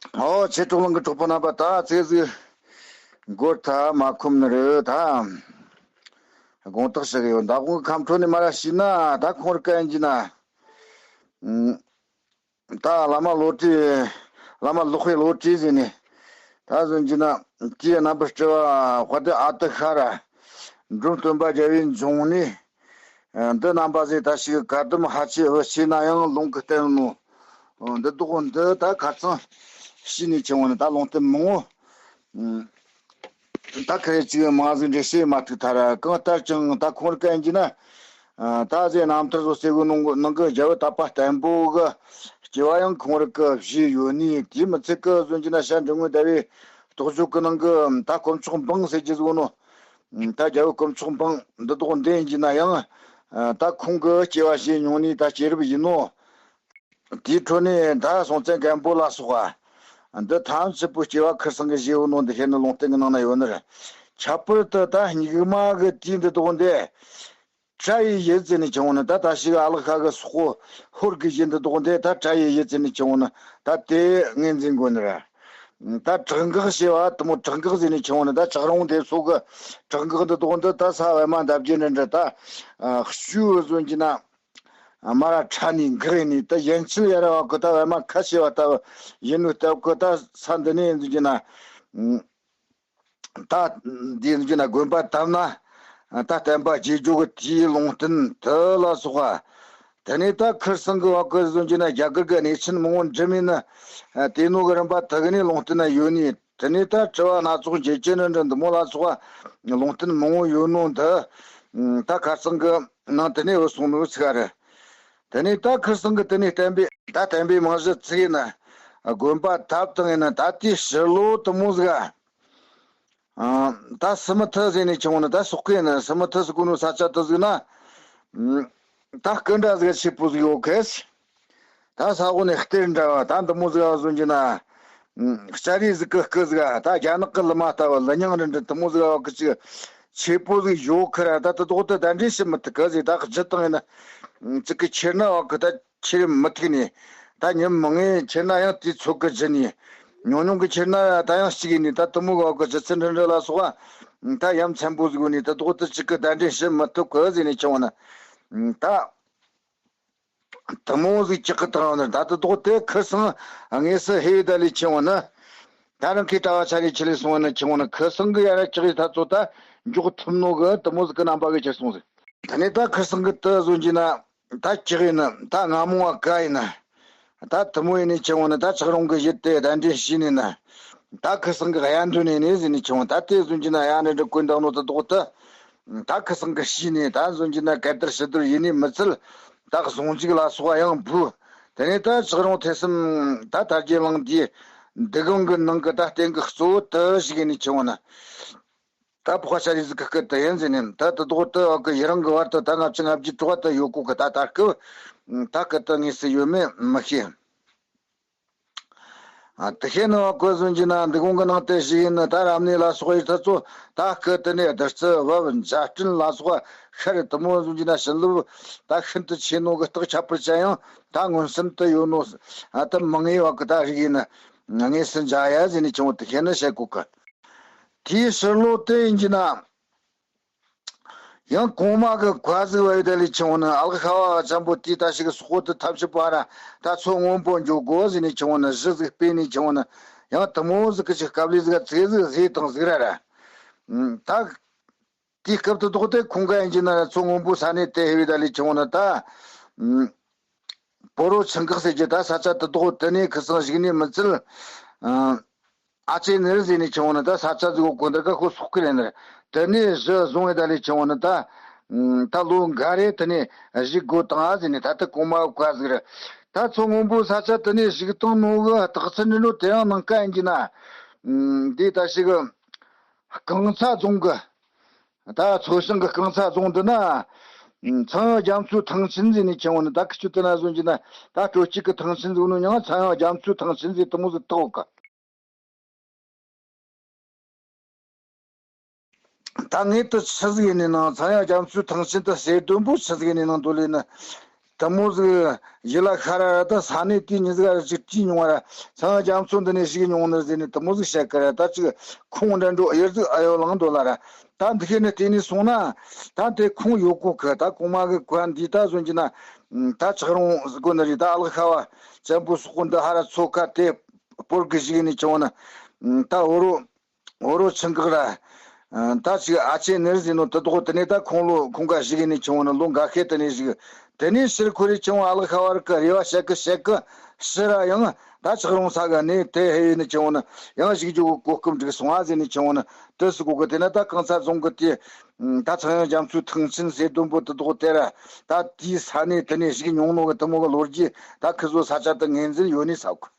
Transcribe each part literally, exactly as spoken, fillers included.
ཨོ་ཆེ་གྲོགས་ལང་གི་གྲོགས་པོ་རྣམ་པ། ད་ཚེ་ཟིག་མགོ་ཐ་མ་ཁོམ་ནི་རེད། ད་དགོང་དག་ཞིག་ཡོད། མདང་དགོང་གི་ཁམས་ཕྲོ་ནས་མ་ར་ཤི་ན་ད་ཁོང་རི་ཀ་ཡིན་གྱི་ན། ད་བླ་མ་བློ་གྲོས། བླ་མ་ལོག་པའི་བློ་གྲོས་ཟེར་ནས། ད་ཟོན་གྱི་ན་དེའི་རྣམ་པར་སྤྲུལ་བ་དཔལ་ལྡན་ཨ་ཏི་ཤ་ར། འབྲོམ་སྟོན་པ་རྒྱལ་བའི་འབྱུང་གནས། འདི་རྣམ་པ་ཟེར་ད་ཞིག་བཀའ་གདམས་ཧ་ཅི་བུ་ཆེ་ན་ཡང་ལུང་གི་བསྟན་ནོ། འདི་དོག་འདི་ད་ཁ་ཚང་ཤི་ནས་ཆེ་བོ་ནི་ད་ལུང་བསྟན་མང་བོ། ད་ཁ་རེ་ཅིག་མ་ཟིག་འདྲེ་ཤེས་མ་ཐུག་ཐ་ར། གང་ལྟར་ཀྱང་ད་ཁོང་རི་ཀ་ཡིན་གྱི་ན། ད་ཟེ་རྣམ་ཐར་བཟོ་སེ་གོ་ནང་གི་རྒྱལ་བུ་དག་པ་བརྟན་པོ་གི་སྐྱེ་བ་ཡང་ཁོང་རི་ཀ་བཞེས་ཡོད་ནི་དེ་མི་ཚད་གི་ཟོན་གྱི་ན་ཤ་འབྲི་ངོས་ཟླ་བའི་རྟོགས་བརྗོད་གི་ནང་གི་ད་དཀོན་མཆོག་འབངས་ཟེར་གྱི་ཟིག་ནོ། ད་རྒྱལ་བུ་དཀོན་མཆོག་འབངས་འདི་དོག་འདི་ཡིན་གྱི་ན་ཡང་། ད་ཁོང་གི་སྐྱེ་བ་བཞེས་མྱོང་ནི་ད་སྐྱེས་རབས་ཡིན་ནོ། དེའི་ཁྲོད་ནས་ད་སྲོང་བཙན་སྒམ་པོ་ལ་སོགས་པ། འདི་ཐམས་ཅད་པོ་སྐྱེ་བ་ཁིར་སང་གི་བཞེས་ཡོད་ནོ་འདི་ཤེས་ནི་ལུང་བསྟན་གི་ནང་ན་ཡོད་ནི་རེད། ཁྱད་པར་དུ་ད་སྙིགས་མ་གི་དུས་འདི་དོག་འདི། བཀྲ་ཡི་ཡུལ་ཟེར་ནས་ཆུང་བོ་ནི་ད་ད་ཞིག་ཨ་ལག་ཤ་གི་སོག་པོ་ཧོར་གི་ཡུལ་འདི་དོག་འདི་ད་བཀྲ་ཡི་ཡུལ་ཟེར་ནས་ཆུང་བོ་ནི་ད་དེ་ངོས་འཛིན་དགོས་ནི་རེད། ད་བྲག་འགག་ཞེས་པ་དུ་མོ་བྲག་འགག་ཟེར་ནས་ཆུང་བོ་ནི་ད་བྲག་རོང་དེ་སོག་གི་བྲག་འགག་འདི་དོག་འདི་ད་ས་བའི་མ་འདབ་རྒྱུ་འདྲ་འདྲ་ད་ཤུ་ཟོན་གྱི་ན། མ་ར་ཁྲ་ནི་འགག་ནི་ད་ཡན་ཆད་ཡ་ར་བ་གི་ད་བའི་མ་ཁ་ཤས་བ་ད་ཡིན་ནོ་སྟབས་གི་ད་ས་འདི་ནས་ཡིན་གྱི་ན། ད་འདི་ཡིན་གྱི་ན་དགོན་པ་བཏབ་ན་ད་བསྟན་པ་རྒྱས་འཇུག་གི་དེའི་ལུང་བསྟན་དུ་ལ་སོགས་པ། དེ་ནས་ད་ཁིར་སང་གི་བ་གི་ཟོན་གྱི་ན་རྒྱ་གར་གི་གནས་ཆེན་མང་བོ་འགྲིམ་ཡིན་ན། དེ་ནོ་གི་རིམ་པ་དུ་གི་ནས་ལུང་བསྟན་ན་ཡོད་ནི། དེ་ནས་ད་དྲི་བ་སྣ་ཚོགས་འགྱེད་ཀྱི་ནི་འདྲ་འདི་མོ་ལ་སོགས་པ་ལུང་བསྟན་མང་བོ་ཡོད་ནོ་འདི། ད་ཁ་སང་གི་ནང་དེ་ནས་འོད་སོང་ནོ་ཚིག་རེད། དེ་ནས་ད་ཁ་སང་གི་དེ་ནས་བསྟན་པའི་ད་བསྟན་པའི་རྨང་གཞི་ཚིག་ཡིན་ན། དགོན་པ་ཐབ་དང་ཡིན་ན་ད་ལྟའི་ཕྱི་ལོ་དུ་མོ་ཟིག་ཨ། ད་སི་མི་ཐི་ཟེར་ནས་ཆུང་བོ་ནི་ད་སོག་ཁའི་ནི་སི་མི་ཐི་ཟེར་གོ་ནོ་ས་ཆ་དུ་ཟིག་ན། ད་སྐུ་འདྲ་ཟིག་ཆེ་པོ་ཟིག་ཡོད་གི། ད་ས་འོག་ནས་གཏེར་འདྲ་བ་ད་འདི་མོ་ཟིག་བ་ཟོན་གྱི་ན། ཨུམ། ལྕགས་རི་ཟིག་གི་སྐུ་ཟིག་ད་རྒྱ་ནག་གི་ལི་མ་ལྟ་བུ་ལི་ཉང་རི་འདྲ་འདི་མོ་ཟིག་བ་གི་ཅིག་ཆེ་པོ་ཟིག་ཡོད་ཁི་ར། ད་དུ་དོག་ཏུ་གདན་འདྲེན་བྱེད་མི་ཐུབ་གི་ཟིག་ད་ཅི་བཏང་ཡིན་ན། ཅིག་གི་ཁྱེར་ན་བ་གི་ད་ཁྱེར་མི་ཐུབ་ནི། ད་ཉིན་མང་ངེ་ཁྱེར་ན་ཡང་དུས་ཚོད་གི་བརྗེད་ནི། ཉུང་ཉུང་གི་ཁྱེར་ན་ད་ཡང་གཅིག་ཡིན་ནི། ད་དུ་མོ་བ་གི་ཅི་ཚེ་འདྲ་འདྲ་ལ་སོགས་པ། ད་ཡ་མཚན་པོ་ཟིག་ཡོད་ནི་ད་དུ་དོག་ཏུ་ཅིག་གི་གདན་འདྲེན་བྱེད་མི་ཐུབ་གི་ཟིག་ནི་ཆུང་བ་ན། ད། དུ་མོ་ཟིག་ཅིག་གི་དང་ནི་ད་དུ་དོག་དེ་ཁི་སང་དངོས་སུ་ཧེ་ཡི་ད་ལས་ཆེ་བ་ན། ད་རང་གི་གྲྭ་བ་ཆ་ལས་ཆེ་ལས་སོང་བ་ན་ཆེ་བ་ན་ཁི་སང་གི་ཡ་ར་ཅིག་ཡི་ད་ཚོ་ད་འཇོག་ཐུབ་ནོ་གི་དུ་མོ་ཟིག་གི་རྣམ་པ་གི་ཁྱེར་སོང་ཟིག་ད་ནི་ད་ཁི་སང་གི་དུ་བཟོ་གྱི་ན་ད་ཅིག་ཡིན་ན་ད་སྔ་མོ་བ་ག་ཡིན་ན། ད་དུ་མོ་ཡིན་ནི་ཆེ་བ་ན་ད་ཅག་རོང་གི་ཡུལ་དེ་གདན་འདྲེན་བྱས་ནས་ན། ད་ཁི་སང་གི་གཡའ་འདོན་ནས་ནི་ཟིན་ནི་ཆུང་བ་ད་དེ་བཟོ་གྱི་ན་གཡའ་ནི་འདྲ་ཀུན་བཏང་ནོ་ད་དོག་ད། ད་ཁི་སང་གི་ཤི་ནས་ད་བཟོ་གྱི་ན་གད་དར་ཕྱི་དར་ཡིན་ནི་མི་ཚད། ད་གཟུངས་འཇུག་ལ་སོགས་པ་ཡང་འབུལ། དེ་ནས་ད་ཅག་རོང་ཐེ་སེམས་ད་དར་རྒྱས་གླིང་འདིའི་འདི་གང་གི་ནང་གི་ད་རྟེན་གི་གཙོ་བོ་དུ་ཞིག་ཡིན་ནི་ཆུང་བ་ན། ད་ཕོ་ཁ་ཤ་རི་ཟིག་གི་སྐད་དུ་ཡིན་ཟིན་ནས་ད་དུ་དོག་ད་གི་ཡི་རང་གི་བར་དུ་ད་ལྔ་བཅུ་ང་བརྒྱད་དྲུག་པ་དུ་ཡོད་གོ་གི་ད་ད་སྐབས་ད་སྐད་དུ་དངོས་སུ་ཡོད་མེད་མི་ཤེས། ཨ། དེ་ཤེས་ནི་བ་གོ་ཟུང་གྱི་ན་འདི་གོང་གི་ནང་དེ་ཞིག་ཡིན་ནི་ད་རབ་གནས་ལ་སོགས་ཡི་ཐ་ཚོ་ད་སྐུ་དེ་ནས་བདུད་རྩི་བབ་འཇའ་སྤྲིན་ལ་སོགས་ཤར་དུ་མོ་ཟུང་གྱི་ན་བྱིན་རླབས་ད་ཤིན་ཏུ་ཆེ་ནོ་གི་རྟགས་ཁྱད་པར་ཅན་ཡང་ད་མངོན་སུམ་དུ་ཡོད་ནོ། ཨ་ད་མི་ངེས་བ་གི་ད་རིག་ཡིན་ནི་དངོས་སུ་མཇལ་ཡ་ཟེར་ནི་ཆུང་བ་དེ་ཤེས་ནི་བཤད་གོ་གི། དེའི་ཕྱིར་ལོ་དེ་ཡིན་གྱི་ན། ཡང་གོང་མ་གི་བཀའ་གཟིགས་པ་ཡོད་དེ་ལས་ཆུང་བ་ནི་ཨ་ལག་ཤ་བ་ཆེན་པོ་དེའི་ད་ཞིག་གི་སོག་པོ་དེ་ཐབས་ཤེས་པ་ར་ད་མཚོ་སྔོན་པོ་འཇོག་དགོས་ཟེར་ནས་ཆུང་བ་ནི་གཞི་ཟིག་སྤེལ་ནས་ཆུང་བ་ནི་ཡང་དུ་མོ་ཟིག་གི་ཞིག་སྐབས་ལས་ཟིག་ཚེ་ཟིག་ཟེ་དང་ཟིག་ར་ར། ད་དེའི་སྐབས་དུ་དོག་དེ་ཁོང་ག་ཡིན་གྱི་ན་མཚོ་སྔོན་པོ་ས་གནས་དེ་ཧེ་བི་ད་ལས་ཆུང་བ་ནི་ད། པོ་རོ་ཆང་འགག་ཟེར་གྱི་ད་ས་ཆ་དུ་དོག་དེ་ནས་ཁི་སང་ཞིག་ནས་མི་ཚུལ། ཨ་ཅེ་ནེར་ཟེར་ནས་ཆུང་བ་ནི་ད་ས་ཆ་ཟིག་གོ་འདིར་ཀ་ཁོ་སོག་གི་རེད་ནི། དེ་ནས་གཞི་བཟུང་བའི་ད་ལས་ཆུང་བ་ནི་ད། ད་ལོ་འགའ་རེ་དེ་ནས་གཞིག་དགོས་དང་ཨ་ཟེར་ནས་ད་ལྟ་གོང་མ་བཀའ་ཟིག་རེད། ད་མཚོ་སྔོན་པོའི་ས་ཆ་དེ་ནས་གཞིག་བཏང་ནོ་གི་རྟགས་མཚན་འདྲ་འདྲ་དེ་རང་ནང་ཀ་ཡིན་གྱི་ན། འདི་ད་ཞིག་རྐང་ཚ་རྫོང་གི། ད་མཚོ་བྱང་གི་རྐང་ཚ་རྫོང་འདི་ན། ཚངས་དབྱངས་རྒྱ་མཚོའི་ཐང་ཆེན་ཟེར་ནས་ཆེན་བོ་ནི་ད་ཁི་ཆུ་དེ་ན་བཟོ་གྱི་ན་ད་སྤྲོ་སྐྱིད་ཀྱི་ཐང་ཆེན་ཟེར་ནོ་ཡང་ཚངས་དབྱངས་རྒྱ་མཚོའི་ཐང་ཆེན་ཟེར་དུ་མོ་ཟིག་བཏགས་གི། ད་ངས་དུ་ཆི་ཟིག་ཡིན་ནས་ནང་ཚངས་དབྱངས་རྒྱ་མཚོའི་ཐང་ཆེན་དུ་གསེར་ལྡོམ་པོ་ཆི་ཟིག་ཡིན་ནས་ནང་དུ་ལས་ནི། དེ་མོ་ཟིག་ཡིད་ལ་ཤར་ར། ད་ས་གནས་དེའི་མྱི་ཟིག་ར་ཅིག་བྲིས་མྱོང་བ་ར། ཚངས་དབྱངས་རྒྱ་མཚོ་འདི་ནས་བཞུགས་མྱོང་ནི་ཟེར་ནས་དེ་མོ་ཟིག་བཤད་ཀི་ར། ད་ཅིག་ཁོང་འདྲ་འགྲོ་གཡུར་ཟིག་ཨ་ཡོ་ལངས་འདུག་ལ་ར། ད་འདི་ཤེས་ནི་བལྟས་ནས་སོང་ན། ད་དེ་ཁོང་ཡོད་གོ་གི། ད་གོང་མ་གི་གོ་འདི་ད་བཟོ་རྒྱུ་ན། ད་ཆག་རུང་ཟེར་གོ་ནི་རེད། ད་ཨ་ལགས་ཤ་བ་བཙན་པོ་སོག་པོ་འདི་ཧ་ར་ཚོ་ཁ་དེ་སྤོར་གི་བཞུགས་ནས་བྱུང་ན། ད་འོ་རོ། འོ་རོ་ཆང་འགག་ར། ཨ། ད་ཅིག་ཨ་ཆེ་ནེར་ཟིན་ནོ་དེ་དོག་དེ་ནས་ད་ཁོང་ལོ་ཁོང་ག་བཞུགས་ནས་ཆུང་བ་ན་ལོ་འགའ་ཤས་དེ་ནས་བཞུགས། དེ་ནས་ཕྱིར་ཁོ་རེ་ཆུང་བ་ཨ་ལགས་ཤ་བར་གི་རེ་བ་བཤད་གི་བཤད་གི་ཕྱིར་ར་ཡང་ད་ཆག་རུང་ས་ག་ནས་དེ་ཧེ་ཡིན་ནས་ཆུང་བ་ན་ཡང་བཞུགས་རྒྱུ་གི་གོ་སྐབས་འགྲིག་སོང་ཨ་ཟེར་ནས་ཆུང་བ་ན་དེ་སུ་གོ་གི། དེ་ན་ད་གང་ཚ་རྫོང་གི་དེ། ད་ཚངས་དབྱངས་རྒྱ་མཚོའི་ཐང་ཆེན་ཟེར་དོན་པོ་དེ་དོག་དེ་ར། ད་དེའི་ས་གནས་དེ་ནས་བཞུགས་མྱོང་ནོ་གི་དེ་མོ་གི་ལོ་རྒྱུས་ད་ཁི་བཟོ་ས་ཆ་དེ་ངོས་འཛིན་ཡོད་ནས་ས་གོ།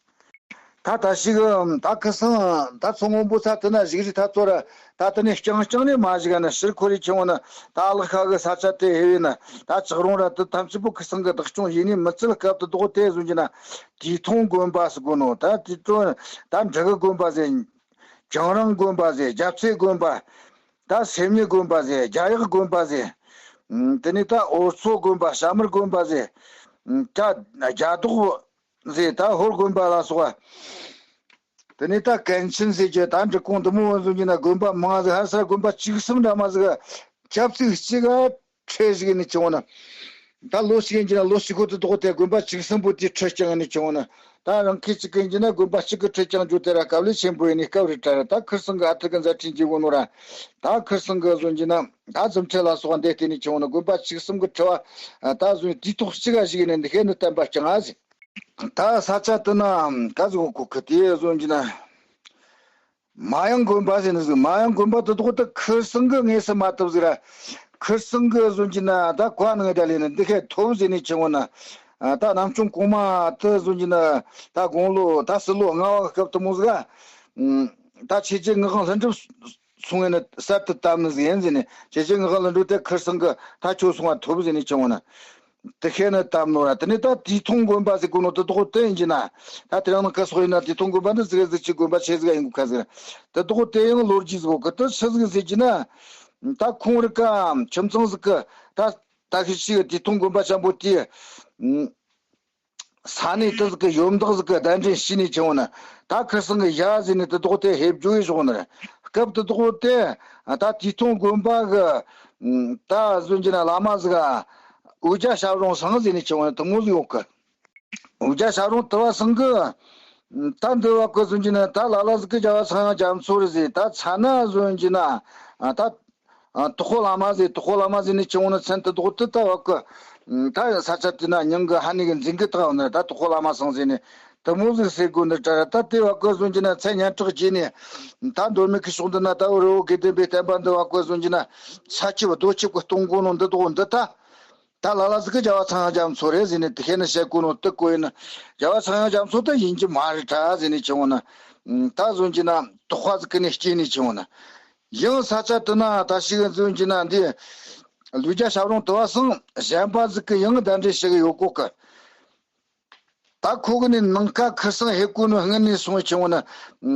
ད་ད་ཞིག་ད་ཁི་སང་ད་མཚོ་སྔོན་པོ་ས་དེ་ན་བཞུགས་རིས་ད་ཚོ་ར། ད་དེ་ནས་རྐྱང་རྐྱང་ནས་མ་བཞུགས་ན་ཕྱིར་ཁོ་རེ་ཆུང་བ་ན་ད་ཨ་ལགས་ཤ་གི་ས་ཆ་དེ་ཧེ་བས་ན་ད་ཆག་རུང་ར་དེ་ཐམས་ཅད་པོ་ཁི་སང་གི་བདག་སྐྱོང་ཡིན་ནི་མི་ཚད། སྐབས་དེ་དོག་དེ་བཟོ་རྒྱུ་ན་དུས་ཐུང་དགོན་པ་ཟེར་གོ་ནོ། ད་དུས་ཐུང་ད་འབྲི་གི་དགོན་པ་ཟེར། གྱང་རིང་དགོན་པ་ཟེར། རྒྱལ་ཚེ་དགོན་པ། ད་སེམས་ཉིད་དགོན་པ་ཟེར། རྒྱ་ཡག་དགོན་པ་ཟེར། དེ་ནས་ད་འོ་མཚོ་དགོན་པ། བྱ་མར་དགོན་པ་ཟེར། ད་རྒྱ་རྡོག་ཟེར། ད་ཧོར་དགོན་པ་ལ་སོགས་པ། དེ་ནས་ད་གན་ཆིན་ཟེར་གྱི་ད་འབྲི་གུང་འདི་མོ་བཟོ་རྒྱུ་ན་དགོན་པ་མང་ཟིག་ཧ་ས་དགོན་པ་བཅུ་གསུམ་འདྲ་མ་ཟིག་ཆབ་ཚིགས་གཅིག་ག་ཁྲལ་ཞིག་ནས་བྱུང་ན། ད་ལོ་གཅིག་ཡིན་གྱི་ན་ལོ་གཅིག་ཁོ་ད་དོག་དེ་དགོན་པ་བཅུ་གསུམ་པོ་དེ་ཁྲལ་རྐྱང་ནས་བྱུང་ན། ད་རང་ཁེ་གཅིག་ཡིན་གྱི་ན་དགོན་པ་གཅིག་གི་ཁྲལ་རྐྱང་རྒྱུ་དེ་ར་དཀའ་ལས་ཆེན་པོ་ཡིན་ནས་སྐབས་རེ་ད་ར། ད་ཁིར་སང་གི་ཨ་ཐི་གི་མཛད་འཕྲིན་གྱི་བོ་ནོ་ར། ད་ཁིར་སང་གི་བཟོ་རྒྱུ་ན་ད་རྫུ་འཕྲུལ་ལ་སོགས་པ་འདས་ཏེ་ནས་བྱུང་ན་དགོན་པ་བཅུ་གསུམ་གི་ཁྲལ་བ་ད་བཟོ་དུས་ཐོག་གཅིག་ག་ཞིག་ནས་འདི་ཤེས་ནི་བསྟན་པ་རྐྱང་ཨ་ཟིག་ད་ས་ཆ་དེ་ན་ག་ཟིག་གོ་གི་དེ་བཟོ་རྒྱུ་ན། མ་ཡང་དགོན་པ་ཟེར་ནི་ཟིག་མ་ཡང་དགོན་པ་དེ་དོག་ད་ཁིར་སང་གི་ངེས་སུ་མ་ཐུབ་ཟིག་ར། ཁིར་སང་གི་བཟོ་རྒྱུ་ན་ད་བཀའ་ནང་ད་ལས་ནི་འདི་ཁའི་ཐོབ་ཟེར་ནས་ཆེ་བོ་ན། ད་རྣམ་བྱུང་གོང་མ་དེ་བཟོ་རྒྱུ་ན་ད་དགུང་ལོ་ད་སྲིད་ལོ་ལྔ་བ་སྐབས་དེ་མོ་ཟིག་ད་ཆོས་རྗེ་ངག་དབང་ལྷུན་གྲུབ་སོང་ངས་ནི་གསར་དུ་བཏབ་ནི་ཟིག་ཡིན་ཟེར་ནས། ཆོས་རྗེ་ངག་དབང་ལྷུན་གྲུབ་དེ་ཁིར་སང་གི་ད་ཁྱོད་སོང་བ་ཐོབ་ཟེར་ནས་ཆེ་བོ་ན། དེ་ཤེས་ནི་བཏབ་ནོ་ར། དེ་ནས་ད་དུས་ཐུང་དགོན་པ་ཟེར་གོ་ནོ་དེ་དོག་དེ་ཡིན་གྱི་ན། ད་དེ་རིང་ནི་ཁ་སོག་ཡིན་ན་དུས་ཐུང་དགོན་པ་འདི་ཟིག་ཟིག་ཅིག་དགོན་པ་ཆེ་ཟིག་ཡིན་གོ་ཁ་ཟིག་ར། དེ་དོག་དེ་ཡང་ལོ་རྒྱུས་ཟིག་གི་དེ་ཆི་ཟིག་ཟེར་གྱི་ན། ད་ཁོང་རི་ཀ་ཁྱིམ་ཚང་ཟིག་གི་ད་ད་ཤི་ཤི་དུས་ཐུང་དགོན་པ་ཆེན་པོ་དེ། ས་གནས་དེ་ཟིག་གི་ཡོམ་བདག་ཟིག་གི་གདན་འདྲེན་བྱས་ནས་ཆེ་བོ་ན། ད་ཁིར་སང་གི་ཡ་ཟེར་ནས་དེ་དོག་དེ་ཧེ་བརྗོད་ཡི་ཞོག་ནི་ར། སྐབས་དེ་དོག་དེ་ད་དུས་ཐུང་དགོན་པ་གི་ད་བཟོ་རྒྱུ་ན་བླ་མ་ཟིག་ག་འུ་ཅག་ཞབས་རོང་སང་ཟེར་ནས་ཆེ་བོ་ན་དེ་མོ་ཟིག་ཡོད་གི། འུ་ཅག་ཞབས་རོང་དུ་བ་སང་གི་ད་འདི་བ་གི་བཟོ་རྒྱུ་ན་ད་ལ་ལ་ཟིག་གི་རྒྱལ་བ་ཚངས་དབྱངས་རྒྱ་མཚོ་རེད་ཟེར། ད་ཚ་ན་བཟོ་རྒྱུ་ན་ད། ཨ། དོ་ཁོ་བླ་མ་ཟེར། དོ་ཁོ་བླ་མ་ཟེར་ནས་ཆེ་བོ་ན་མཚན་དེ་དོག་དེ་ད་བ་གི། ད་ས་ཆ་དེ་ན་མྱང་གི་ཧ་ནི་གི་འཛིན་གི་ད་བ་ན་ད་དོ་ཁོ་བླ་མ་སང་ཟེར་ནས་དེ་མོ་ཟིག་ཟེར་དགོས་འདི་དྲ་ར། ད་དེ་བ་གི་བཟོ་རྒྱུ་ན་མཚན་སྙན་གྲགས་རྒྱས་ནས་ད་མདོ་སྨད་ཀྱི་ཕྱོགས་འདི་ན་ད་འུ་རི་བོ་དགེ་ལྡན་པའི་བསྟན་པ་འདི་བ་གི་བཟོ་རྒྱུ་ན་ས་ཆུ་རྡོ་ཆུ་གི་གཏོང་དགོས་ནོ་འདི་དོག་འདི་ད། ད་ལ་ལ་ཟིག་གི་རྒྱལ་བ་ཚངས་དབྱངས་རྒྱ་མཚོ་རེད་ཟེར་ནས་དེ་ཤེས་ནི་བཤད་དགོས་ནོ་དེ་གོ་ཡིན་ན། རྒྱལ་བ་ཚངས་དབྱངས་རྒྱ་མཚོ་ད་ཡིན་གྱི་མ་རེད་དྲ་ཟེར་ནས་ཆེ་བོ་ན། ད་བཟོ་རྒྱུ་ན་དོག་པ་ཟིག་གི་ནས་སྐྱེས་ནས་ཆེ་བོ་ན། ཡང་ས་ཆ་དེ་ན་ད་ཞིག་འཛིན་གྱི་ན་འདི། ལུས་རྒྱ་ཞབས་རོང་དུ་བ་སང་གཞན་པ་ཟིག་གི་ཡང་གདན་འདྲེན་ཞིག་ཡོད་གོ་གི། ད་ཁོ་གི་ནི་ནང་ཁ་ཁིར་སང་ཧེ་གོ་ནོ་སྔན་ནས་སོང་ཆེ་བོ་ན།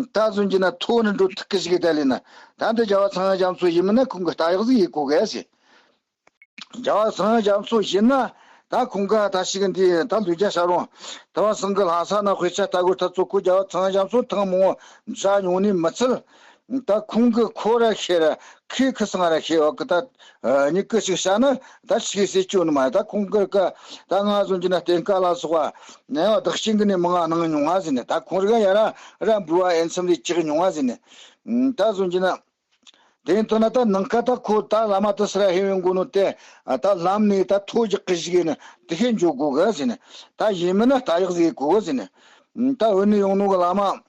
ད་བཟོ་རྒྱུ་ན་ཐོ་ནི་འགྲོ་ཐུག་གི་ཞིག་གི་ད་ལས་ན། ད་འདི་རྒྱལ་བ་ཚངས་དབྱངས་རྒྱ་མཚོ་ཡིན་མིན་ན་ཁོང་གི་ལྟ་ཡག་ཟིག་ཡེ་གོ་གི་ཟེར། རྒྱལ་བ་ཚངས་དབྱངས་རྒྱ་མཚོ་ཡིན་ན་ད་ཁོང་ག་ད་ཞིག་འདི་ད་ལུས་རྒྱ་ཞབས་རོང་དུ་བ་སང་གི་ལྷ་ས་ན་དཔེ་ཆ་ལྟ་དགོས་ཐ་ཚོ་ཁོ་རྒྱལ་བ་ཚངས་དབྱངས་རྒྱ་མཚོ་ཐེངས་མང་བོ་མཇལ་མྱོང་ནི་མི་ཚད། ད་ཁོང་གི་ཁོ་ར་ཤེས་ར་ཁོས་ཁི་སང་ར་ཤེས་བ་གི་ད་མྱིག་གི་ཞིག་བྱ་ན་ད་ཞིག་ཟེར་གྱི་ནི་མ་ད་ཁོང་གི་ཀ་ད་ང་བཟོ་རྒྱུ་ན་བསྟན་ཁ་ལ་སོགས་པ་ནས་བདག་རྐྱེན་གི་ནི་མི་ང་གནང་མྱོང་ང་ཟེར་ནས། ད་ཁོང་ར་ག་ཡ་ར་ར་འབུལ་བ་ཨེ་མཚམས་རེ་བཅག་མྱོང་ང་ཟེར་ནས། ད་བཟོ་རྒྱུ་ན། དེ་ཡིན་དུས་ན་ད་ནང་ཁ་ད་ཁོ་ད་བླ་མ་དུ་སི་ར་ཧེ་ཝེན་གོ་ནོ་དེ་ད་ལམ་ནས་ད་ཐོ་རྒྱག་གི་ཞིག་ཡིན་ན་དེ་ཤེས་འཇོག་དགོས་གི་ཟེར་ནས། ད་ཡིན་མིན་ན་ལྟ་ཡག་ཟིག་དགོས་གི་ཟེར་ནས། ད་འོ་ནི་ཡོང་ནོ་གི་བླ་མ།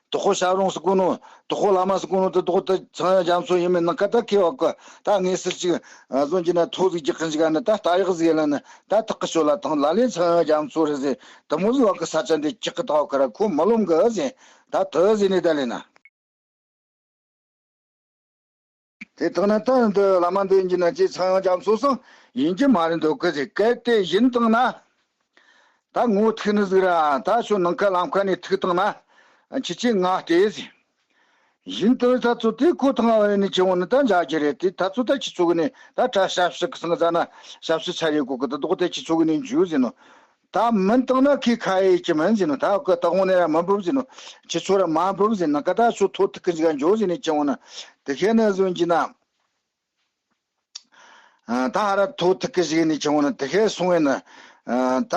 དོ་ཁོ་ཞབས་རོང་སུ་གོ་ནོ། དོ་ཁོ་བླ་མ་སུ་གོ་ནོ་དེ་དོ་ཁོ་ད་ཚངས་དབྱངས་རྒྱ་མཚོ་ཡིན་མིན་ནང་ཁ་ད་ཁེ་བ་གི། ད་ངེས་སུ་ཅིག་བཟོ་རྒྱུ་ན་ཐོ་ཟིག་རྒྱག་གི་ཞིག་ཡིན་ན་ད་ལྟ་ཡག་ཟིག་ལ་ནི་ད་ཐག་གི་ཤོད་ལ་དང་ལ་ལས་ཚངས་དབྱངས་རྒྱ་མཚོ་རེད་ཟེར། དེ་མོ་ཟིག་བ་གི་ས་ཆ་འདི་ཅག་གི་ད་བ་གི་ར་ཁོ་མི་ལོམ་གི་ཟེར། ད་དེ་ཟེར་ནས་ད་ལས་ན། དེ་དག་ན་ད་འདི་བླ་མ་འདི་ཡིན་གྱི་ན་ཅི་ཚངས་དབྱངས་རྒྱ་མཚོ་སང་ཡིན་གྱི་མ་རེད་འདོད་གི་ཟེར། གལ་ཏེ་ཡིན་བཏང་ན། ད་ངོ་ཐུག་ནི་ཟིག་ར་ད་ཤོ་ནང་ཁ་ལམ་ཁ་ནས་ཐུག་བཏང་ན། ཁྱི་ཆེ་ང་ལྟས་ཟེར། བཞིན་དུ་ད་ཚོ་དེ་ཁོ་ཐང་བ་ནི་ཆེ་བོ་ནི་ད་འཇའ་གི་རེད། དེ་ད་ཚོ་ད་ཁྱི་ཚོ་གི་ནི་ད་ད་ཞབས་ཕྱི་གི་སང་ཟ་ན་ཞབས་ཕྱི་ཚར་ཡོད་གོ་གི་ད་དོག་དེ་ཁྱི་ཚོ་གི་ནི་འཇུ་ཟིན་ནོ། ད་མིན་བཏང་ན་ཁི་ཁ་ཡེ་ཁྱི་མིན་ཟིན་ནོ། ད་གི་ད་དགོང་ནས་ར་མ་འབུབ་ཟིན་ནོ། ཁྱི་ཚོ་ར་མ་འབུབ་ཟིན་ན་ག་ད་ཚོ་ཐོ་ཐུག་གི་ཟིག་ག་འཇོ་ཟིན་ནི་ཆེ་བོ་ན་དེ་ཁེ་ནི་ཟོན་གྱི་ན། ཨ། ད་ཧ་ར་ཐོ་ཐུག་གི་ཞིག་ནས་ཆུང་བ་ན་དེ་ཁའི་སོང་བས་ན། ཨ། ད།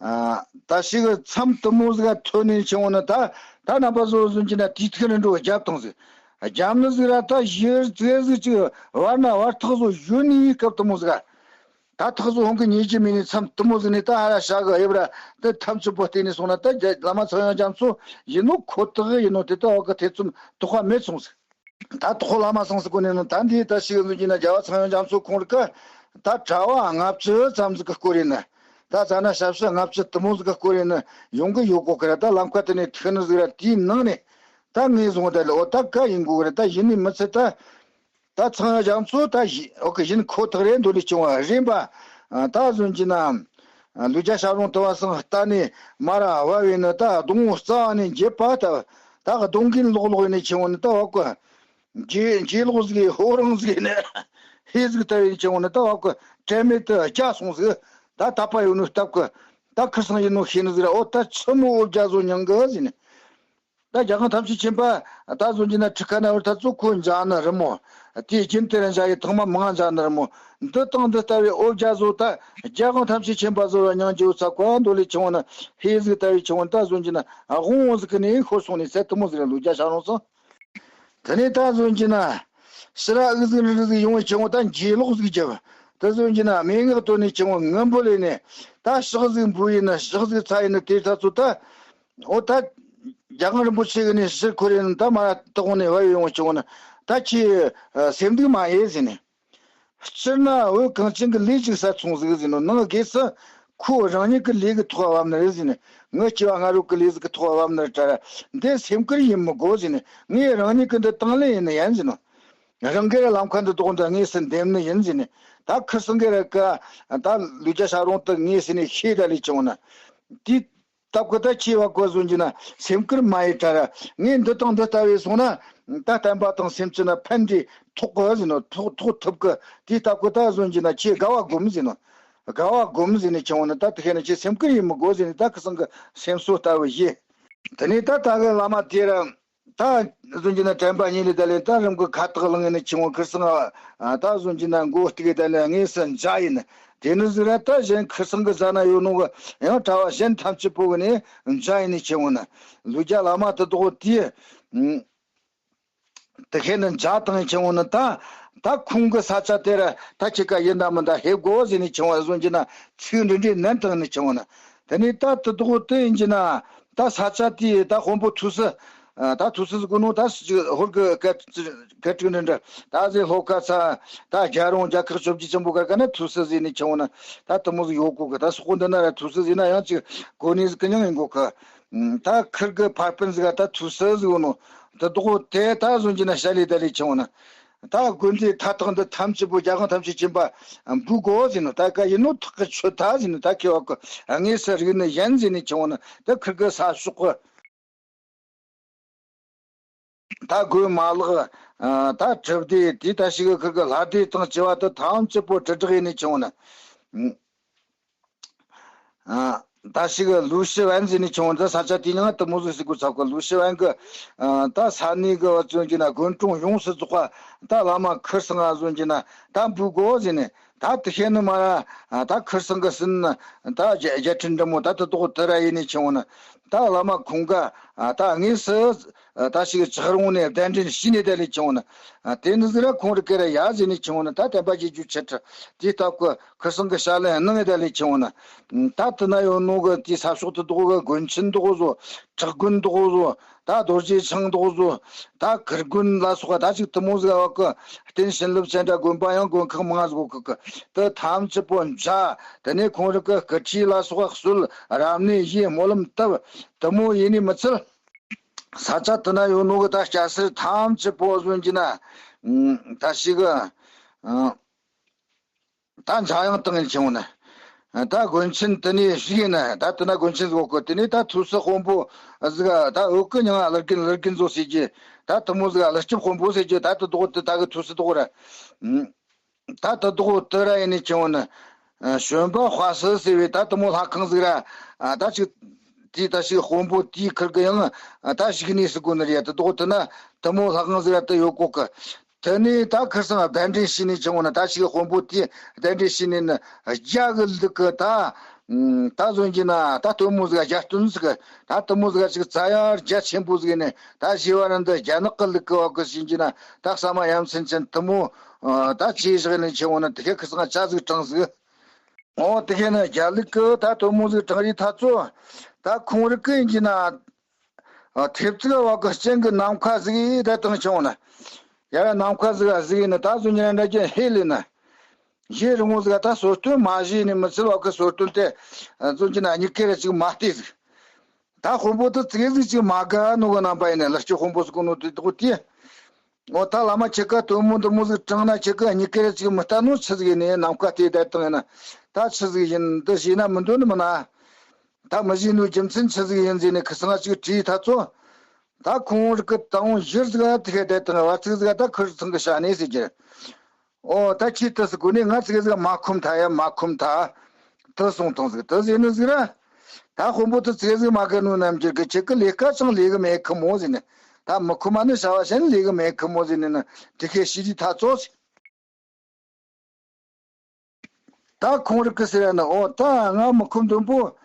ཨ། ད་ཞིག་མཚམས་དུ་མོ་ཟིག་ཐོན་ནས་ཆུང་བ་ན་ད། ད་རྣམ་པ་བཟོ་བཟོ་གྱི་ན་དུས་ཐུག་ནས་འགྲོ་རྒྱབ་བཏང་ཟིག་རྒྱབ་ནི་ཟིག་ར་ད་ཡེར་ཙེ་ཟིག་ཅིག་བར་ན་བར་ཐག་བཟོ་བཞོན་ནས་སྐབས་དུ་མོ་ཟིག་ད་ཐག་བཟོ་ཧོང་གི་ཉེས་ཀྱི་མི་ནས་མཚམས་དུ་མོ་ཟིག་ནས་ད་ཧ་ར་ཤ་གི་ཡབ་ར་དེ་ཐམས་ཅད་པོ་བལྟས་ནས་སོང་ན་ད་བླ་མ་ཚངས་དབྱངས་རྒྱ་མཚོ་ཡིན་ནོ་ཁོ་ཐག་ཡིན་ནོ་དེ་ད་འོག་གི་ཐེ་ཚོམ་དོགས་པ་མེད་སོང་ཟིག་ད་དོག་བླ་མ་སངས་སུ་གོ་ནས་ནི་ད་འདིའི་ད་ཞིག་འཛིན་གྱི་ན་རྒྱལ་བ་ཚངས་དབྱངས་རྒྱ་མཚོ་ཁོང་རི་ཀ་ད་གྲྭ་བ་ལྔ་བཅུ་ཙམ་ཟིག་གི་སྐོར་ཡིན་ནི། ད་ཙ་ན་ཞབས་ཕྱི་ལྔ་བཅུ་དུ་མོ་ཟིག་གི་སྐོར་ཡིན་ནི་ཡོང་གི་ཡོད་གོ་གི་ར། ད་ལམ་ཁ་དེ་ནས་ཐུག་ནི་ཟིག་ར་དེའི་ནང་ནས་ད་ངས་བཟུང་བ་ད་ལ་འོ་ད་ག་ཡིན་གོ་གི་ར། ད་ཡིན་ནི་མི་ཚད་ད་ད་ཚངས་དབྱངས་རྒྱ་མཚོ་ད་ཡི་འོ་གི་ཡིན་ཁོ་ཐག་རེད་འདོད་ལས་བྱུང་བ་རེད་པ། ད་འཛིན་གྱི་ན་ལུས་རྒྱ་ཤ་རུང་དུ་བ་སང་ལྟ་ནས་མ་ར་བ་བས་ནི་ད་གདོང་རྩ་བ་ནས་འགྱེད་པ་ད་ད་གདོང་གིན་ལོག་ལོག་ནས་ཆེ་བོ་ནི་ད་བ་གོ། ཇེ་ཇེ་ལོག་ཟིག་ཧོ་རང་ཟིག་ནས་ཧེ་ཟིག་ལྟ་བའི་ཆེ་བོ་ནི་ད་བ་གོ། དྲན་མེད་དུ་སྐྱ་སོང་ཟིག་ད་དད་པ་ཡོད་ནོ་སྟབས་གི་ད་ཁིར་སང་ཡིན་ནོ་ཤེས་ནི་ཟིག་ར། འོ་ད་ཆི་མོ་འོ་རྒྱ་བཟོ་མྱང་གི་ཟིན་ནས། ད་རྒྱལ་ཁང་ཐམས་ཅད་མཁྱེན་པ་ད་བཟོ་གྱི་ན་ཁྲི་ཁ་ན་བར་ད་ཚོ་ཁོ་མཇལ་ནི་རི་མོ། དེའི་རྒྱུན་དེ་ར་མཇལ་ཡི་ཐང་མ་མང་མཇལ་ནི་རི་མོ། འདི་དང་འདི་ལྟ་བའི་འོ་རྒྱ་བཟོ་ད་རྒྱལ་ཁང་ཐམས་ཅད་མཁྱེན་པ་བཟོ་བ་མྱང་རྒྱུ་ཚ་གོ་འདོད་ལས་ཆེ་བོ་ན་ཧེ་ཟིག་ལྟ་བའི་ཆེ་བོ་ད་བཟོ་གྱི་ན་དབང་བོ་ཟིག་གི་ནས་ཤོར་སོང་ནས་ཚད་དུ་མོ་ཟིག་ར་ལུས་རྒྱ་ཤ་རུང་སོང་། དེ་ནས་ད་བཟོ་གྱི་ན་ཕྱི་ར་ཨུ་ཟིག་རི་རི་ཟིག་ཡོང་བའི་ཆེ་བོ་ད་འཇེ་ལོག་ཟིག་རྒྱབ། ད་བཟོ་གྱི་ན་མན་ངག་བཏོན་ནས་ཆེ་བོ་ངུ་འབོད་ལས་ནས་ད་ཕྱག་ཟིག་འབུལ་ཡིན་ན་ཕྱག་ཟིག་ཚ་ཡིན་ན་དེ་ད་ཚོ་ད། འོ་ད། རྒྱལ་དབང་རིན་པོ་ཆེ་གི་ནས་ཕྱིར་འཁོར་ཡིན་ད་མ་ལྟག་ནས་བབས་ཡོང་བྱུང་ན་ད་ཁྱེད་སེམས་སྡུག་མ་ཡེ་ཟིན་ནས། སྤྱིར་ན་བོད་གངས་ཅན་གྱི་ལས་ཅིག་ཟད་སོང་ཟིག་ཟིན་ནོ་ནང་སྒོས་སུ་ཁོ་རང་ཉིད་ཀྱི་ལས་ཀྱི་ཐོག་བབས་ནི་རེད་ཟིན་ནས། ངའི་སྐྱེ་བ་སྔ་རོལ་གྱི་ལས་ཟིག་གི་ཐོག་བབས་ནི་རེད་དྲ། འདི་སེམས་ཁུར་ཡིན་མི་དགོས་ཟིན་ནས། ངས་རང་ཉིད་ཀྱི་འདི་དང་ལེན་ཡིན་ནི་ཡིན་ཟིན་ནོ། རང་སྒེར་ལམ་ཁ་འདི་དོག་འདི་དངོས་སུ་འདེམས་ནི་ཡིན་ཟིན་ནས། ད་ཁིར་སང་སྒེར་ག་ད་ལུས་རྒྱ་ཤ་རུང་དུ་དངོས་སུ་ནས་ཤེས་ད་ལས་བྱུང་ན། དེ། སྟབས་ཀྱིས་ད་ཁྱེད་བ་གོ་བཟོ་གྱི་ན་སེམས་ཁུར་མ་ཡེ་དྲ་ར། ངས་འདི་དང་འདི་ལྟ་བས་སོང་ན་ད་བསྟན་པ་དང་སེམས་ཅན་ལ་ཕན་འབྲས་ཐོགས་གི་ཟིན་ནོ། ཐོགས་ཐོགས་ཐུབ་གི། དེའི་སྟབས་ཀྱིས་ད་བཟོ་གྱི་ན་ཁྱེད་དགའ་བ་སྒོམ་ཟིན་ནོ། དགའ་བ་སྒོམ་ཟིན་ནས་ཆུང་བ་ན་ད་དེ་ཁ་ན་ཁྱེད་སེམས་ཁུར་ཡེ་མི་དགོས་ཟིན་ནས་ད་ཁིར་སང་གི་སེམས་གསོ་ལྟ་བུ་ཡེ། དེ་ནས་ད་ད་གི་བླ་མ་དེ་ར། ད་བཟོ་གྱི་ན་དྲན་པ་ཉིད་ལས་ད་ལས་ད་རིམ་གྱིས་ཁ་བཏགས་ལངས་ནས་ཆུང་བ་ཁིར་སང་ཨ། ད་བཟོ་གྱི་ན་མགོ་གཏུགས་ད་ལས་དངོས་སུ་མཇལ་ཡིན། དེ་ནི་ཟིག་ར་ད་གཞན་ཁིར་སང་གི་ཟ་ན་ཡོད་ནོ་གི་ཡང་གྲྭ་བ་གཞན་ཐམས་ཅད་པོ་གི་ནས་མཇལ་ཡིན་ནས་ཆེ་བོ་ན། ལུས་རྒྱ་བླ་མ་དེ་དོག་དེ། དེ་ཁས་ནི་མཇལ་བཏང་ཆེ་བོ་ན་ད། ད་ཁོང་གི་ས་ཆ་དེ་ར་ད་ཁྱེད་ཀ་ཡིན་ད་མིན་ད་ཧེ་གོ་ཟེར་ནས་ཆེ་བོ་བཟོ་གྱི་ན་ཚིག་འདི་འདྲའི་ནན་བཏང་ནས་ཆེ་བོ་ན། དེ་ནས་ད་དེ་དོག་དེ་ཡིན་གྱི་ན་ད་ས་ཆ་དེ་ད་དཔོན་པོ་ཐུགས་སྲས། ད་ཐུགས་སྲས་ཟེར་གོ་ནོ་ད་ཧོར་གི་སྐད་སྐད་དཀྲུག་འདྲ་འདྲ་ད་ཟེར་ལྷོ་ཁ་ས་ད་རྒྱལ་རོང་རྒྱལ་ཁག་བཅོ་བརྒྱད་ཆེན་པོ་གར་ག་ན་ཐུགས་སྲས་ཟེར་ནས་ཆེ་བོ་ན་ད་དེ་མོ་ཟིག་ཡོད་གོ་གི། ད་སོག་པོ་འདི་ན་ར་ཐུགས་སྲས་ཟེར་ན་ཡང་ཅིག་གོ་ནས་ཟིག་གི་མྱིང་ཡིན་གོ་གི། ད་ཁིར་གི་ཕ་སྤུན་ཟིག་ག་ད་ཐུགས་སྲས་ཟིག་ཡོད་ནོ། དེ་དོག་དེ་ད་བཟོ་གྱི་ན་བཤད་ལས་ད་ལས་ཆེ་བོ་ན། ད་དགོན་སྡེ་མཐའ་དག་འདི་ཐམས་ཅད་པོ་རྒྱལ་ཁང་ཐམས་ཅད་མཁྱེན་པ་འབུལ་དགོ་ཟེར་ནོ། ད་ག་ཡིན་ནོ་ཐག་གི་ཆོད་ད་ཟེར་ནོ། ད་ཁེ་བ་གི་དངོས་སུ་རིག་ནི་ཡན་ཟེར་ནས་ཆེ་བོ་ན་ད་ཁིར་གི་ས་ཕྱོགས་གི། ད་དགོན་མ་ལག་ད་གྲུབ་སྡེ་དེ་ད་ཞིག་གི་ཁིར་གི་ལྷ་སྡེ་དང་བཅས་པ་དེ་ཐམས་ཅད་པོ་དྲིལ་བསྒྲགས་ཡེ་ནས་ཆུང་ན། ད་ཞིག་གི་ལུའུ་ཤི་ཝན་ཟེར་ནས་ཆུང་ན་ད་ས་ཆ་དེ་ནང་དུ་མོ་ཟིག་ཟིག་གོ་ཚབ་གི། ལུའུ་ཤི་ཝན་གི་ད་ས་གནས་གི་བ་ཚོན་གྱི་ན་དགོན་གྲོང་ཡོངས་སུ་རྫོགས་པ་ད་བླ་མ་ཁིར་སང་ང་ཟོན་གྱི་ན་ད་འབུལ་དགོ་ཟེར་ནས། ད་དེ་ཤེས་ནི་མ་ར། ད་ཁིར་སང་གི་སྲིན་ད་རྒྱལ་ཁྲིམས་འདྲ་མོ་ད་དེ་དོག་དེ་ར་ཡིན་ནི་ཆུང་ན། ད་བླ་མ་ཁོང་ག་ད་དངོས་སུ་ད་ཞིག་ཇག་རོང་ནས་གདན་འདྲེན་ཞུས་ནས་ད་ལས་ཆུང་ན། དེ་ནི་ཟིག་ར་ཁོང་རི་ཀེ་ར་ཡ་ཟེར་ནི་ཆུང་ན། ད་བསྟན་པ་རྒྱས་རྒྱུ་ཆེད་དུ་དེ་སྟབས་ཀྱི་ཁིར་སང་གི་ཞལ་ལས་གནང་ངེ་ད་ལས་ཆུང་ན། ད་དེ་ན་ཡོད་ནོ་གི་དེ་ས་ཕྱོགས་དེ་དོག་གི་དགོན་ཆེན་དོག་བཟོ། བྲག་དགོན་དོག་བཟོ། ད་རྡོ་རྗེ་འཆང་དོག་བཟོ། ད་གུར་དགོན་ལ་སོགས་པ་ད་ཅིག་དེ་མོ་ཟིག་བ་གི་རྟེན་བྱིན་རླབས་ཅན་འདྲ་དགོན་པ་ཡང་དགོན་ཁག་མང་ཟིག་གི་གི་དེ་ཐམས་ཅད་པོ་མཇལ། དེ་ནས་ཁོང་རང་གི་སྐུ་ཁྲུས་ལ་སོགས་པ་གསོལ། རབ་གནས་ཡེ། སྨོན་ལམ་བཏབ། དེ་མོ་ཡེ་ནས་མི་ཚད། ས་ཆ་དེ་ན་ཡོད་ནོ་གི་ད་སྐྱ་སེར་ཐམས་ཅད་པོ་ཟོན་གྱི་ན། ད་ཞིག་གི་ད་འཇམ་དབྱངས་བཏང་ཡིན་ཆུང་ན། ད་དགོན་ཆེན་དེ་ནས་ཞིག་ཡིན་ན་ད་དེ་ན་དགོན་ཆེན་ཟིག་ཡོད་གི། དེ་ནས་ད་ཐུགས་སྲས་དཔོན་པོ་ཟིག་ད་འོད་ཀྱི་མྱིང་ང་ཀླུ་རྒན་ཀླུ་རྒན་ཟོ་ཟེར་གྱི། ད་དེ་མོ་ཟིག་ཀླུ་སྐྱབས་དཔོན་པོ་ཟེར་གྱི། ད་དེ་དོག་དེ་ད་གི་ཐུགས་སྲས་དོག་ར། ད་དེ་དོག་དེ་ར་ཡིན་ནི་ཆེ་བོ་ནི། བྱོན་པ་དཔའ་སི་ཟེར་བའི་ད་དེ་མོ་ལྷ་ཁང་ཟིག་ར། ད་ཅིག་དེ་ད་ཞིག་དཔོན་པོ་དེའི་ཁུར་གི་ཡང་ད་ཞིག་ནས་སུ་གོ་ནི་རེད། དེ་དོག་དེ་ན་དེ་མོ་ལྷ་ཁང་ཟིག་ར་དེ་ཡོད་གོ་གི། དེ་ནས་ད་ཁིར་སང་གདན་འདྲེན་བྱས་ནས་ཆེ་བོ་ན་ད་ཞིག་དཔོན་པོ་དེ་གདན་འདྲེན་བྱས་ནས་ནི་རྒྱ་གི་ལུག་གི་ད། ད་བཟོ་གྱི་ན་ད་སྟོན་མོ་ཟིག་རྒྱ་སྟོན་ཟིག་གི་ད་དེ་མོ་ཟིག་ཅིག་རྩ་ཡ་རྒྱ་ཆེན་པོ་ཟིག་ནས་ད་བྱས་པ་ར་འདི་རྒྱ་ནག་གི་ལུག་གི་བ་གི་བྱིན་གྱི་ན་ད་ས་མ་ཡ་མཚན་ཅན་དེ་མོ་ད་ཅི་ཟིག་ནས་ཆེ་བོ་ན་དེ་ག་ཁིར་སང་ཆ་ཟིག་དྲངས་ཟིག་འོ་དེ་ག་ན་རྒྱ་ལུག་གི་ད་སྟོན་མོ་ཟིག་དྲངས་རི་ཐ་ཚོ་ད་ཁོང་རིག་གི་ཡིན་གྱི་ན། ཨ། ཐེབས་རྩིག་བ་གི་སྤྱན་གི་ནམ་མཁའ་ཟིག་ཡིས་ད་དང་བྱུང་ན། ཡ་ར་ནམ་མཁའ་ཟིག་ཟིག་ཡིན་ན་ད་གཟུགས་ཉིན་འདྲ་ཅན་ཧེ་ལེ་ན། ཞེ་རིང་བོ་ཟིག་ད་སོ་སྟོན་མ་བྱས་ནས་མི་ཚེ་བ་གི་སོ་སྟོན་དེ་གཟུགས་ཀྱི་ན་གཉིས་ཀེ་ར་ཅིག་མ་བལྟས་ཟིག་ད་དཔོན་པོ་དེ་ཙིག་ཟིག་ཅིག་མ་དགའ་ནོ་གི་རྣམ་པ་ཡིན་ན་ལ་སྐྱོ་དཔོན་པོ་ཟིག་གོ་ནོ་དེ་དོག་དེ། འོ་ད་བླ་མ་ཁྱེད་ཀ་སྟོན་མོ་འདི་མོ་ཟིག་དྲངས་ན་ཁྱེད་ཀ་གཉིས་ཀེ་ར་ཅིག་མི་ལྟ་ནོ་ཆི་ཟིག་ཡིན་ནས་ནམ་མཁའ་དེ་བསྡད་དང་ཡིན་ན་ད་ཆི་ཟིག་ཡིན་འདི་བྱས་ན་མི་འདོད་ནི་མིན་ན། ད་མི་བྱེད་ནོ་རྒྱུ་མཚན་ཆི་ཟིག་ཡིན་ཟེར་ནས་ཁི་སང་ཅིག་དྲིས་ཐ་ཚོ། ད་ཁོང་རིག་གི་དང་བཞིར་ཟིག་ཨ་ཐི་ཁ་བསྡད་དང་བ་ཚིག་ཟིག་ཨ་ད་ཁིར་ཚང་གི་ཤ་ནས་ཟེར་གྱི། ཨོ་ད་ཁྱེད་ཏི་སི་གོ་ནས་ང་ཚིག་ཟིག་མ་ཁོམ་ཐ་ཡ་མ་ཁོམ་ཐ། ཏི་སོང་ཐང་ཟིག་ཏི་ཟེར་ནི་ཟིག་ར། ད་དཔོན་པོ་ཏི་ཚིག་ཟིག་མ་གི་ནོ་རྣམ་འགྱུར་གི་ཁྱེད་ཀི་ལས་ཀ་ཅང་ལས་གི་མེད་ཁི་མོ་ཟེར་ནི། ད་མི་ཁོམ་མ་ནི་བྱ་བ་བྱེད་ནི་ལས་གི་མེད་ཁི་མོ་ཟེར་ནི་ནི་དི་ཁེ་ཤི་དི་ཐ་ཚོ་ཟིག་ད་ཁོང་རིག་གི་ཟེར་ཡ་ནི་ཨོ་ད་ང་མི་ཁོམ་དུམ་པོ།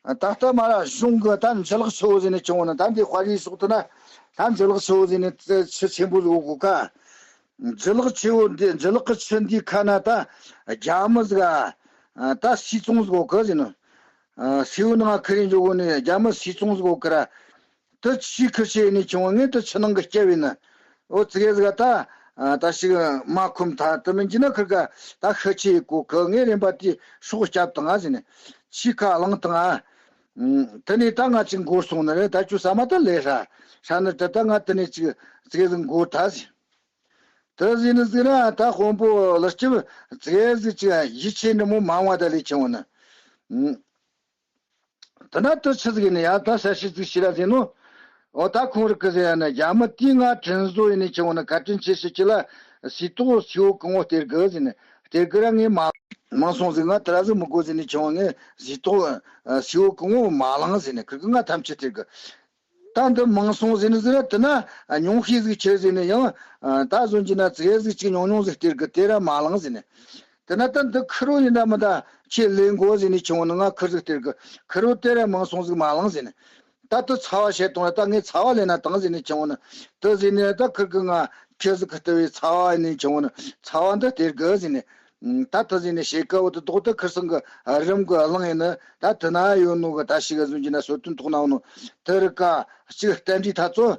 ད་ལྟ་མ་ར་གཞུང་གི་ད་འཇུ་ལག་ཆུ་བོ་ཟེར་ནི་ཆུ་བོ་ནི་ད་འདི་དཔའ་རིས་སོགས་དུ་ན་ད་འཇུ་ལག་ཆུ་བོ་ཟེར་ནི་ཆུ་ཆེན་པོ་ཟིག་ཡོད་གོ་ཀ་འཇུ་ལག་ཆུ་བོ་འདི་འཇུ་ལག་གི་ཆུ་འདིའི་ཁ་ན་ད་རྒྱ་མི་ཟིག་ཨ་ད་སིལ་ཚོང་ཟིག་ཡོད་གི་ཟེར་ནི། སེའུ་ནང་ཁ་རེ་འཇོག་གོ་ནི་རྒྱ་མི་སིལ་ཚོང་ཟིག་ཡོད་གི་ར། དེ་ཆི་ཁི་ཆེ་ནི་ཆུང་ངས་དེ་ཆུ་ནང་གི་སྐྱེ་བས་ན། འོ་ཙི་གེ་ཟིག་ད། ད་ཞིག་མ་ཁོམ་ཐ་དེ་མིན་གྱི་ན་ཁིར་ག་ད་ཤི་ཆེ་གོ་གི་ངས་རིམ་པ་དེ་སྲོག་སྐྱབས་དང་ཨ་ཟིན་ནས། ཆི་ཁ་བླངས་དང་ཨ། དེ་ནས་ད་ང་ཅིག་འགོར་སོང་ནི་རེད། ད་ཁྱོད་ས་མ་ད་ལས་ཧྲ་ཧྲ་ནི་ད་ད་ང་དེ་ནས་ཅིག་ཙི་གེ་ཟིག་འགོར་ཐ་ཟིན། དེ་ཟིན་ནི་ཟིན་ན་ད་དཔོན་པོ་ལ་སྐྱིབས་ཙི་གེ་ཟིག་ཅིག་ཡིད་ཆེས་འདྲ་མོ་མ་འོང་བ་ད་ལས་ཆེ་བ་ནི། དེ་ན་དེ་ཆི་ཟིག་ཡིན་ཡ་ད་ས་ཤི་ཟིག་ཤི་ར་ཟིན་ནོ། འོ་ད་ཁོང་རིག་གི་ཟེར་ཡ་ན་རྒྱ་མི་དེའི་ང་དྲིན་གཟོ་ཡིན་ནི་ཆེ་བོ་ན་བཀའ་དྲིན་ཆེ་ཞིག་ཅི་ལ་སི་ཏོག་སི་བོ་གང་བོ་སྟེར་གི་ཟིན་ནི་སྟེར་གི་ར་ངས་མ་མང་སོང་ཟིག་ང་དེ་ར་ཟིག་མི་དགོ་ཟིན་ནི་ཆེ་བོ་ངས་སི་ཏོག་སི་བོ་གང་བོ་མ་ལང་ཟིན་ནི་ཁིར་གི་ང་ཐམས་ཅད་སྟེར་གི། ད་འདི་མང་སོང་ཟིན་ནི་ཟིན་ན་དེ་ན་ཉུང་ཤས་ཟིག་ཆེ་ཟིན་ནི་ཡང་ད་བཟོ་གྱི་ན་ཙི་གེ་ཟིག་ཅིག་ཉུང་ཉུང་ཟིག་སྟེར་གི་དེ་ར་མ་ལང་ཟིན་ནི། དེ་ན་ད་འདི་ཁུར་བོ་ཡིན་ད་མི་ད་ཁྱེད་ལས་འགོ་ཟིན་ནི་ཆུང་བོ་ནི་ང་ཁུར་ཟིག་སྟེར་གི་ཁུར་བོ་དེ་ར་མང་སོང་ཟིག་མ་ལང་ཟིན་ནི། ད་དུ་ཚ་བ་བྱེད་གཏོང་ད་ངས་ཚ་བ་ལས་ན་དང་ཟིན་ནི་ཆུང་བོ་ནི་དུ་ཟིན་ནི་ད་ཁུར་གི་ང་ཁྱེད་ཟིག་གི་ལྟ་བའི་ཚ་བ་ཡིན་ནི་ཆུང་བོ་ནི་ཚ་བ་འདི་སྟེར་གི་ཟིན་ནི། ད་དུ་ཟིན་ནི་ཤེས་ཀ་བོ་དུ་དོག་ད་ཁུར་སང་གི་རིམ་གི་གླང་ཡིན་ནི་ད་དུ་ན་ཡོད་ནོ་གི་ད་ཤི་གི་ཟིན་གྱི་ན་སོ་ཐུན་ཐོག་ན་ཡོད་ནོ་དུ་རི་ཀ་གཅིག་རྟེན་འབྲེལ་ཐ་ཚོ།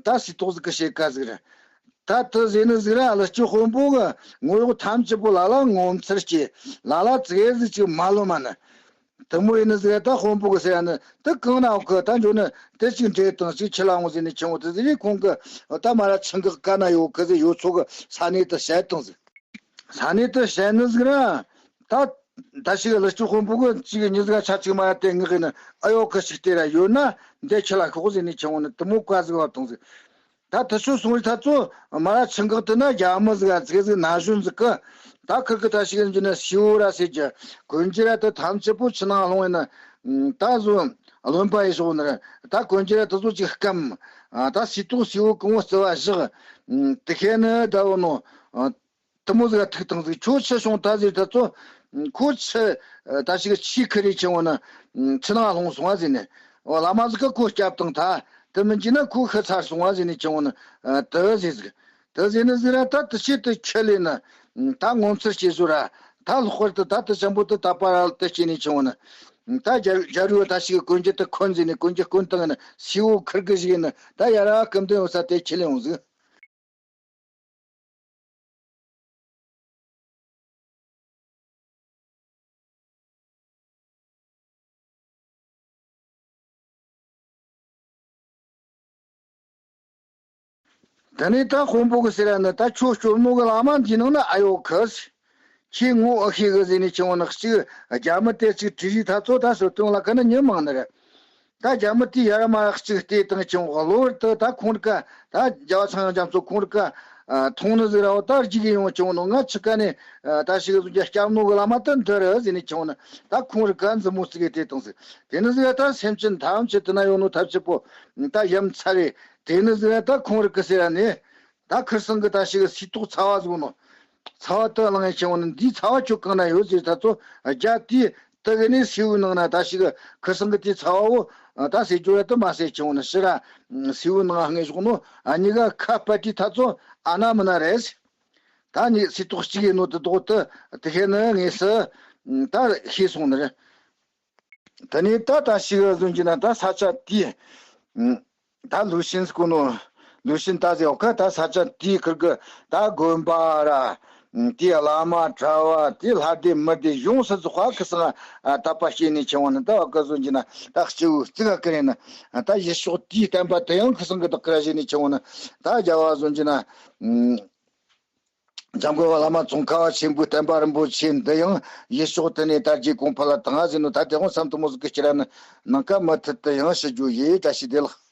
ད་སི་ཏོག་ཟིག་གི་ཤེས་ཀ་ཟིག་རེད། ད་དུ་ཟེར་ནི་ཟིག་ར་ལ་སྐྱོ་དཔོན་པོ་གི་ངོ་གཡོག་ཐམས་ཅད་པོ་ལ་ལ་ངོ་མཚར་སྐྱེ་ལ་ལ་ཙི་གེ་ཟིག་ཅིག་མ་ལོ་མ་ནི། དུ་མོ་ཡིན་ནི་ཟིག་ར་ད་དཔོན་པོ་གི་ཟེར་ཡ་ནི་དུ་གང་ན་འོག་གི་ད་འཇོ་ནི་དུ་ཅིག་འདྲེ་དང་ཅིག་ཁྱི་ལ་འོང་ཟེར་ནི་ཆུང་བོ་དུ་ཟེར་རི་ཁོང་གི་ད་མ་ར་ཆང་གི་ཀ་ན་ཡོད་གི་ཟེར་ཡོད་ཚོ་གི་ས་གནས་དུ་བཤད་དང་ཟིག་ས་གནས་དུ་བཤད་ནི་ཟིག་ར་ད་ད་ཞིག་ལ་སྐྱོ་དཔོན་པོ་གི་ཅིག་གི་ཉི་ཟིག་ཆ་ཅིག་མ་ཡ་དེ་ངག་གི་ནི་ཨ་ཡོད་གི་ཞིག་དེ་ར་ཡོད་ན་འདི་ཁྱི་ལ་ཤོག་ཟེར་ནི་ཆུང་བོ་ནི་དུ་མོ་ཀ་ཟིག་བ་དང་ཟིག་ད་དེ་ཚོ་སོང་རི་ད་ཚོ་མ་ར་ཆང་གག་དེ་ན་རྒྱ་མི་ཟིག་ཨ་ཙི་གེ་ཟིག་ན་གཞོན་ཟིག་གི་ད་ཁིར་གི་ད་ཞིག་ཡིན་རྒྱུ་ན་སི་བོ་ར་ཟེར་རྒྱུ་གོན་རྒྱུ་ར་དེ་ཐམས་ཅད་པོ་ཕྱི་ནང་སློང་ཡིན་ན་ད་བཟོ་རློན་པ་ཡི་ཞོག་ནི་ར་ད་གོན་རྒྱུ་ར་དེ་ཚོ་ཅིག་སྐམ་ད་སི་ཏོག་སི་བོ་གང་བོ་རྩི་བ་བཞག་དེ་ཁེ་ནི་ད་བོ་ནོ། དུ་མོ་ཟིག་ཐུག་དང་ཟིག་ཁྱོད་ཆི་སོང་ད་ཟེར་ད་ཚོ། ཁོ་ཆི་ད་ཞིག་ཆི་ཁི་རེ་ཆི་འོ་ན་ཆི་ནང་ལྷུང་སོང་ཨ་ཟེར་ནས། འོ་བླ་མ་ཟིག་གི་ཁོ་སྐྱབས་དང་ད་དུ་མིན་གྱི་ན་ཁོ་ཤི་ཚར་སོང་ཨ་ཟེར་ནས་ཆི་འོ་ན་དུ་ཟེར་ཟིག་དུ་ཟེར་ནི་ཟིག་ར་ད་དུ་ཆི་དུ་ཁྱི་ལས་ན་ད་ངོ་མཚར་སྐྱེ་བཟོ་ར་ད་ལྷག་པར་དུ་ད་དུ་ཆེན་པོ་དུ་ད་པ་ར་དུ་སྐྱེ་ནས་ཆི་འོ་ན་ད་རྒྱ་རྒྱ་རུ་ད་ཞིག་གོན་རྒྱུ་དུ་ཁོན་ཟེར་ནས་གོན་རྒྱུ་གོན་དང་ན་སི་བོ་ཁིར་གི་ཞིག་ཡིན་ན་ད་ཡ་ར་སྐུ་མདུན་འོ་ས་དེ་ཁྱི་ལས་འོང་ཟིག་དེ་ནས་ད་དཔོན་པོ་གི་ཟེར་ཡ་ནི་ད་ཁྱོད་སྐྱོར་མོ་གི་བླ་མ་འདིའི་ནང་ན་ཨ་ཡོད་གི། ཁྱེད་ངོ་ཨེ་ཤེས་གི་ཟེར་ནས་ཁྱེད་ངོ་ནི་གཅིག་རྒྱ་མི་དེ་གཅིག་བྲིས་རིས་ད་ཚོ་ད་སོ་སྟོན་ལ་ཁ་ན་ཉི་མང་ནི་རེད། ད་རྒྱ་མི་དེ་ཡར་མར་གཅིག་བལྟས་དང་ཁྱེད་ངོ་གློ་བུར་དུ་ད་ཁོང་རི་ཀ་ད་རྒྱ་བ་ཚང་རྒྱ་མཚོ་ཁོང་རི་ཀ་མཐོང་ནི་ཟིག་ར་བ་ད་རྒྱུག་གི་ཡོང་ཁྱེད་ངོ་ནི་ང་ཆི་ཀ་ནས་ད་ཞིག་གི་ཟུང་རྒྱ་སྐྱབས་ནོ་གི་བླ་མ་དེ་འདི་རེད་ཟེར་ནས་ཁྱེད་ངོ་ནི་ད་ཁོང་རི་ཀ་མཛུབ་མོ་བཙུགས་གི་བལྟས་དང་ཟེར། དེ་ནི་ཟིག་ད་སེམས་ཅན་ཐམས་ཅད་དེ་ན་ཡོད་ནོ་ཐབས་ཅིག་པོ་ད་ཡ་མཚར་རེད། དེ་ནི་ཟིག་ད་ཁོང་རི་ཀ་ཟེར་ར་ནས། ད་ཁིར་སང་གི་ད་ཞིག་གི་སིལ་ཏོག་ཚ་བ་ཟིག་ནོ། ཚ་བ་དུ་བླངས་ཡེ་ཁྱེད་ངོ་ནི་འདིའི་ཚ་བ་ཁྱོད་གང་ན་ཡོད་ཟེར་ད་ཚོ་རྒྱ་དེའི་དུ་གི་ནས་སེའུའི་ནང་ན་ད་ཞིག་གི་ཁིར་སང་གི་དེའི་ཚ་བ་བོ་ད་ཟེར་རྒྱུ་ར་དུ་མ་ཟེར་ཁྱེད་ངོ་ནི་ཕྱི་ར་སེའུའི་ནང་སྔས་ཞོག་ནོ། ཨ་ནི་ག་ཁ་པ་ཏི་ད་ཚོ་ཨ་ན་མི་ན་རེད། ད་ནི་སིལ་ཏོག་གཅིག་ཡིན་ནོ་དུ་དོག་དུ་དུ་ཁེ་ནི་ངེས་སུ་ད་ཤེས་སོང་ནི་རེད། དེ་ནས་ད་ད་ཞིག་གཟོན་གྱི་ན་ད་ས་ཆ་དེ་ད་ལུ་ཤིན་སྐུ་ནོ་ལུ་ཤིན་ད་ཟེར་ཡོད་ཁ། ད་ས་ཆ་དེའི་ཁུར་གི་ད་དགོན་པ་ར་དེའི་བླ་མ་གྲྭ་བ་དེའི་ལྷ་སྡེ་མི་སྡེ་ཡོངས་སུ་རྫོགས་པ་ཁི་སང་དད་པ་སྐྱེས་ནས་ཁྱེད་ངོ་ནི་ད་བ་ག་གཟོན་གྱི་ན་ད་སྤྱི་བོའི་གཙུག་ག་ཀི་རེ་ན་ད་ཡེ་ཤོག་དེའི་བསྟན་པ་དེ་ཡང་ཁི་སང་གི་བདག་གི་ར་བཞེས་ནས་ཁྱེད་ངོ་ནི་ད་རྒྱལ་བ་གཟོན་གྱི་ན། འཇམ་མགོན་བླ་མ་ཙོང་ཁ་བ་ཆེན་པོའི་བསྟན་པ་རིན་པོ་ཆེ་འདི་ཡང་ཡེ་ཤོག་དེ་ནས་དར་རྒྱས་གོང་འཕེལ་ལ་བཏང་ཟིན་ནོ། ད་དེ་ཧོང་བསམ་དུ་མོ་ཟིག་གི་སྐྱེ་ར་ནི་ནང་ཀ་མུ་མཐུད་དུ་ཡང་ཞུ་རྒྱུ་ཡིན། བཀྲ་ཤིས་བདེ་ལེགས།